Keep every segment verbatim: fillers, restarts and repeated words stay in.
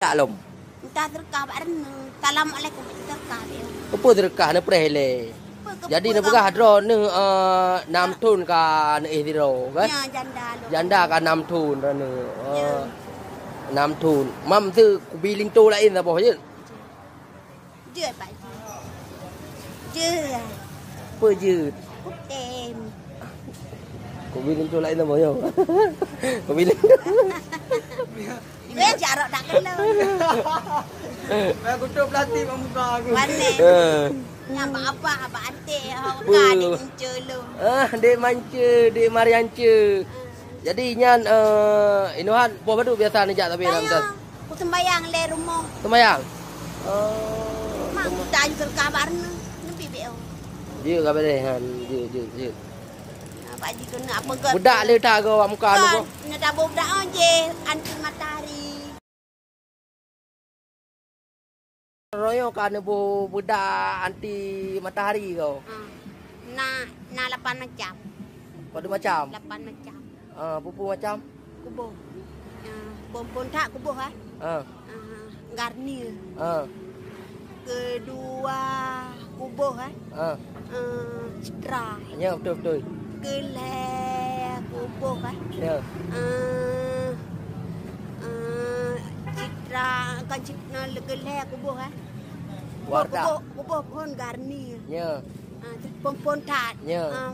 Tak lom. Minta seudeukah bak droeneuh. Assalamualaikum, minta seudeukah bak droeneuh. Peue seudeukah neupreh lé? Peue keu Jadi peue neupeugah kamu? Droeneuh, eh, nam thon ka neuéh sidroe, kan? Ya, janda lom. Janda ka nam thon droeneuh. Ya. Eh, nam thon. Mam, teu kubi linto laén saboh jeuet? Jeuet, Pak Ji. Jeuet. Peue jeuet? Kutem. Kubi linto laén saboh nyoe. Kubi linto. Weh, jarok tak kena. Weh, kutuk plastik bak muka aku. Panéh. Eh. Nyan bak abah, bak até, ha, Beuh. Ka dek Ince lom. Ah, dek Mance, dek Mariance. Ah. Jadi nyan, eh, Inohan, poh padum biasa neujak tapi dalam Sembayang. Ku sembayang lé rumoh. Sembayang? Oh. Mak, ku tanya seudeukah bak droeneuh. Neubi bek oh. Jeuet ka beureh nyan. Jeuet, jeuet, jeuet. Apa ji kena apa gèt? Bedak lé that goe bak muka anu Kan, goe. Nyoe tabôh bedak oh jih, anti matahari. Royong ka neuboh bedak anti matahari goe. Ha. Na, na lapan macam. Padum macam? Lapan macam. Ah, peue-peue macam? Kuboh. Ah, phôn-phôn that kuboh, eh. Ah. Ah, Garnier. Ah. Keudua kuboh, eh. Ah. Ah, Citra. Ya, betul, betul. Keulhèe kuboh, eh. Ya. Ah, ah, Citra, kan Cit-, na le-, keulhèe kuboh, eh. Wardah. Kuboh, kuboh, kuboh phôn Garnier. Ya. Ah, phôn-phôn that. Ya. Ah,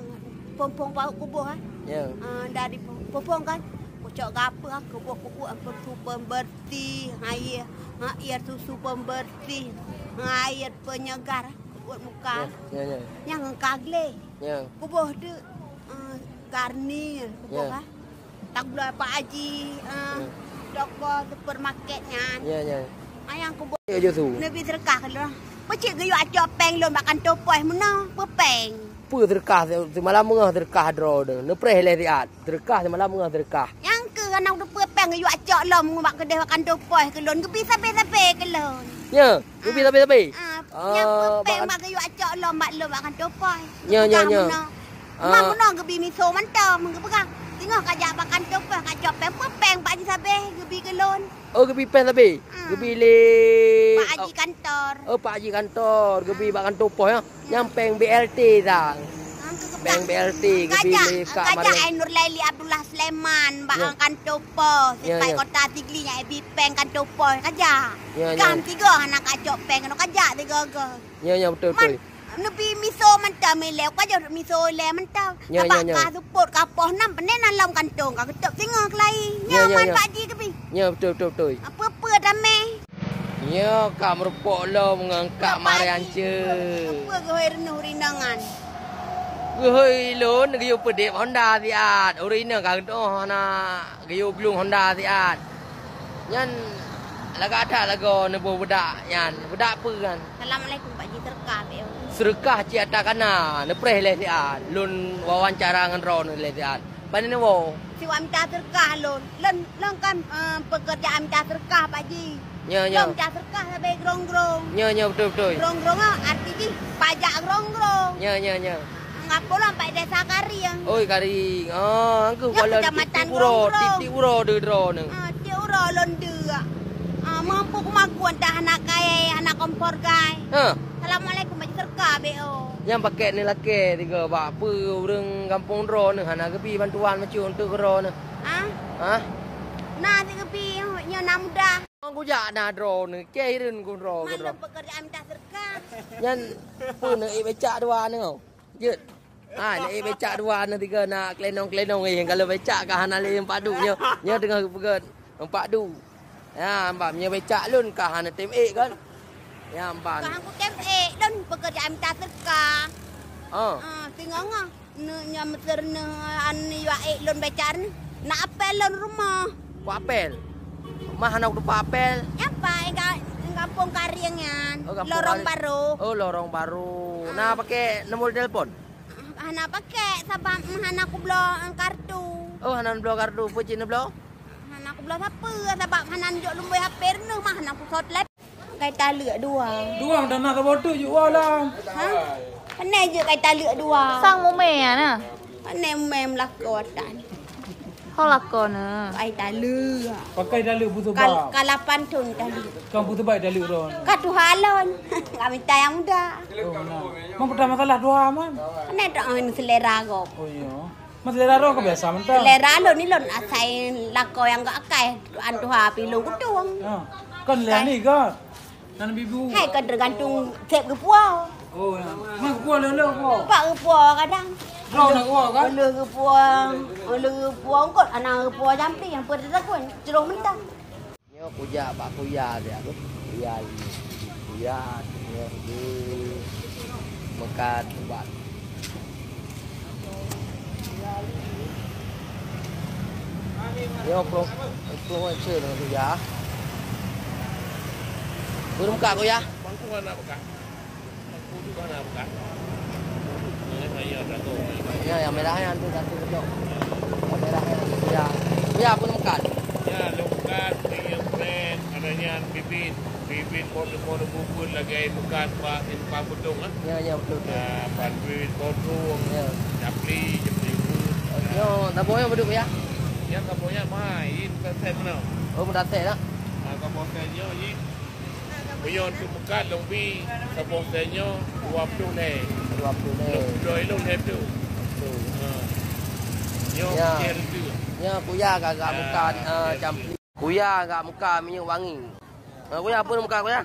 phôn-phôn paut kuboh, eh. Ya. Ah, dari phôn-phôn kan, kucok gapeuh, ah, kuboh-kuboh, ah, susu pembersih, air, ah, air susu pembersih, ah, air penyegar, buat muka. Ya, ya, ya. Nyang ka gleh. Ya. Kuboh tu, ah, Garnier, kuboh, Ya. ah. Tabloe Pak Haji, eh, Ya. toko supermarket nyan. Ya, ya. Ayang kuboh. Ya, Josu. Neubi seudeukah keu lôn. Peucit geuyue acok péng lôn bak kantô pos meunoe, peue péng? Peue seudeukah, seumalam beungoh seudeukah droeneuh. Neupreh lé siat. Seudeukah seumalam beungoh seudeukah. Nyang keuh hana kuteupeu péng geuyue acok lom bak keudeh bak kantô pos keu lôn. Geubi sabe-sabe keu lôn. Ya, geubi Ah. sabe-sabe. Ah, Ah, nyang peue péng bak bak geuyue acok lom bak lôn bak kantô pos. Ya, ya, Peugah ya. meunoe. Ah. Mak meunoe geubi miso mantong, geupeugah, "Singoh kajak bak kantô pos, kacok péng, peue péng Pak Haji sabé geubi keu lôn." Oh, geubi péng sabé? Ah. Geubi lé, Pak Haji oh. kantor. Oh, Pak Haji kantor, geubi Ah. bak kantô pos, ya? Ya. Nyang péng B L T sang. Ah, keu Péng peugah. B L T geubi Kajak, lé Kak kajak Mariam. Ai Nurlaili Abdullah Sulaiman bak Ya. kantô pos, Ya, sipai ya. Kota Sigli nyang bi péng kantô pos, kajak. Ya, ya. Gam tiga hana kacok péng, kena kajak tiga-tiga. Ya, ya, betul, Man, betul. Neubi miso mantong ilèe, uka jeuet miso ilèe mantong. Ya, Sabab ya, ya. ka seupôt, ka poh nam, peue na lom kantong, ka geutôb singoh keulayi. Ya, Nyoe ya, man ya. Pak Haji geubi. Ya, betul, betul, betul. Apa-apa damé. Nyoe ka meurumpok lom ngon Kak Mariam Ceu. Apa geuhôi reuneuh ureueng inong nyan? Geuhôi lôn geuyue peudép Honda siat. Ureueng inong ka geudong hana geuyue glung Honda siat. Nyan lagak that lagoe neuboh beudak nyan. Beudak peue nyan? Assalamualaikum, Pak Ji, seudeukah beu. Seudeukah cit ata kana, neupreh lé siat. Lôn wawancara ngon droeneuh lé siat. Pane neuwoe? Siwak mita seudeukah lôn. Lôn, lôn kan, eh, peukeurjaan mita seudeukah, Pak Ji. Nyo, nyo. Lôn mita seudeukah sabe grong-grong. Nyo, nyo, beutôi, beutôi. Grong-grong, ah, arti jih pajak grong-grong. Nyo, nyo, nyo. Ngapa lôn pat desa Karieng. Oi, Karieng. Ah, angkeuh Nyo, bala kecamatan tiep uroe, Grong-grong. tiep uroe deuh droeneuh. Ah, tiep uroe lôn deuh. Ah, mampu keumakuan dah anak kai, anak kompor gai. Ha. Assalamualaikum, Pak Ji, seudeukah beu. Nyang pakèk ni lakèe tiga bak peue ureueng gampông droeneuh hana geubi bantuan macam tu keu droeneuh. Ha? Ha? Na si geubi nyoe na mudah. Kujak na droeneuh, keu hireuen ku droe, ku droe. Malam pekerjaan minta seudeukah. Nyan peue neuék becak dua neuh? Jeuet. Ha, neuék becak dua neuh tiga na keulenong-keulenong, eh, kalau becak ka hana lé empat du nyoe. Nyoe teungoh geupeugah empat du. Ya, bang, nyoe becak lôn ka hana tem ék kan? Ya, bang. Ka hana tem ék, lôn pekerjaan minta seudeukah. Oh. Ah, singoh-ngoh. Nyoe nyang meuteureunoe an yue ék lôn becak nyoe. Na apel lôn rumoh. Ku apel? Mah hana kutupat apel. Nyan pat, gampông Karieng nyan. Oh, gampông Lorong Karieng. Baro. Oh, Lorong Baro. Ah. Na pakèk nomor telepon? Hana pakèk, sabab hana kubloe kartu. Oh, hana bloe kartu. Peue cit neubloe? Hana kubloe sapeue, sabab hana neujok lumbôi H P reuneuh mah, hana kusot lé. Kai taleuek dua. Dua dah na saboh tu jua lah. Ha? Pane jeuet kai taleuek dua. Sang mumè na. Pane mumè meulakoe atan. Ho lakoe neuh. Ai taleuek. Pakai taleuek peue Kal-, sabab? Kalapan thon taleuek. Kan peue sabab taleuek droen? Ka tuha lôn. Ka mita nyang muda. Oh, nah. Mang peue masalah tuha, Man? Keuneuk tok selera gob. Oh, iya. Man selera droen ka biasa mantong. Selera lôn ni lôn asai lakoe nyang gak akai. An tuha pi lôn kutung. Ha. Kan lé ni kan? Nan bibu. Hai, kan tergantung sep geupuwoe. Oh, nah. Nah, geupuwoe le-le geupuwoe. Pak geupuwoe kadang. Droe nak geupuwoe kan? Le geupuwoe, le geupuwoe engkot, ana geupuwoe jampi nyang peuet takun, ceroh mentah. Nyoe kujak bak kuya dia tu. Kuya ni. Kuya nyoe di Mekat ubat. Nyoe plueng, plueng ceu ngon kuya. Belum kak kuya? Bangku anak bekas. Bangku juga anak bekas. Ini saya tak tahu. Ya, yang merah ya, nanti satu kedok. Yang merah ya, kuya. Kuya apa mekat? Ya, longkat, minyak brand, ada nyan bibit. Bibit poh-poh bubut lagèe bukan bak simpang Putong, ah. Ya, ya, betul, betul. Ah, pan bibit potong, ya. Capli, capli bubut. Oh, ya. Nyoe, saboh nyoe padum, ya? Ya, saboh nyoe mai, ini bukan set mana. Oh, bukan set, tak? Ah, saboh set nyoe, ini. Meunyoe untuk mekat, lông bi, saboh set nyoe, dua puluh lé. Dua puluh lé. Lông puluh lé, lông lé tu. Betul. Ah. Nyoe, ya. Kecil tu. Ya, kuya agak-agak ya, bukan, ah, kecil tu. Capli. Kuya agak muka minyak wangi. Ha, kuya, apa muka kuya?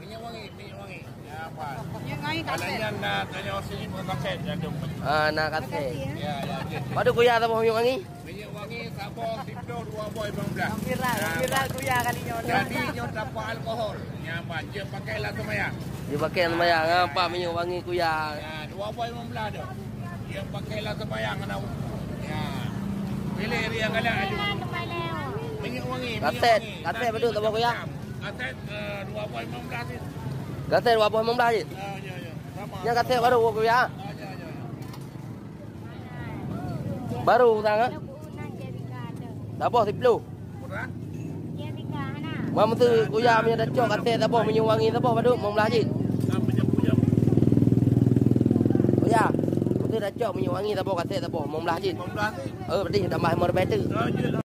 Minyak wangi, minyak wangi. Ya, apa? Minyak wangi kaset. Kalau yang nak tanya sini, bukan kaset, ya, dong. Ah, nak kaset. Ya, ya, ya. Padum kuya saboh minyak wangi? Minyak wangi saboh siplôh, dua boh lima belas. Viral, ya, viral kuya kali nyoe. Jadi, nyoe tanpa alkohol. Ya, apa? Dia pakai lah sembahyang. Dia pakai sembahyang, ha, nampak minyak wangi kuya. Ya, dua boh lima belas tu. Dia pakai lah sembahyang, anak. Ya. Pilih dia yang galak. Minyak wangi, minyak wangi. Kaset, kaset padum saboh kuya? Kaset, eh, dua boh lima belas ni. Kaset dua boh lima belas je? Ya, ya, ya. Sama. Nyan kaset baru kuya? Ya, ya, ya, ya. Baru sang, ha? Saboh siplôh. Kurang? Wah, mesti kuya meunyoe dah cok kaset saboh, minyak wangi saboh, padum, lima belas cit. Kuya, mesti dah cok minyak wangi saboh, kaset saboh, lima belas cit. Lima belas cit. Eh, berarti tambah lima ribèe tu. Oh, iya.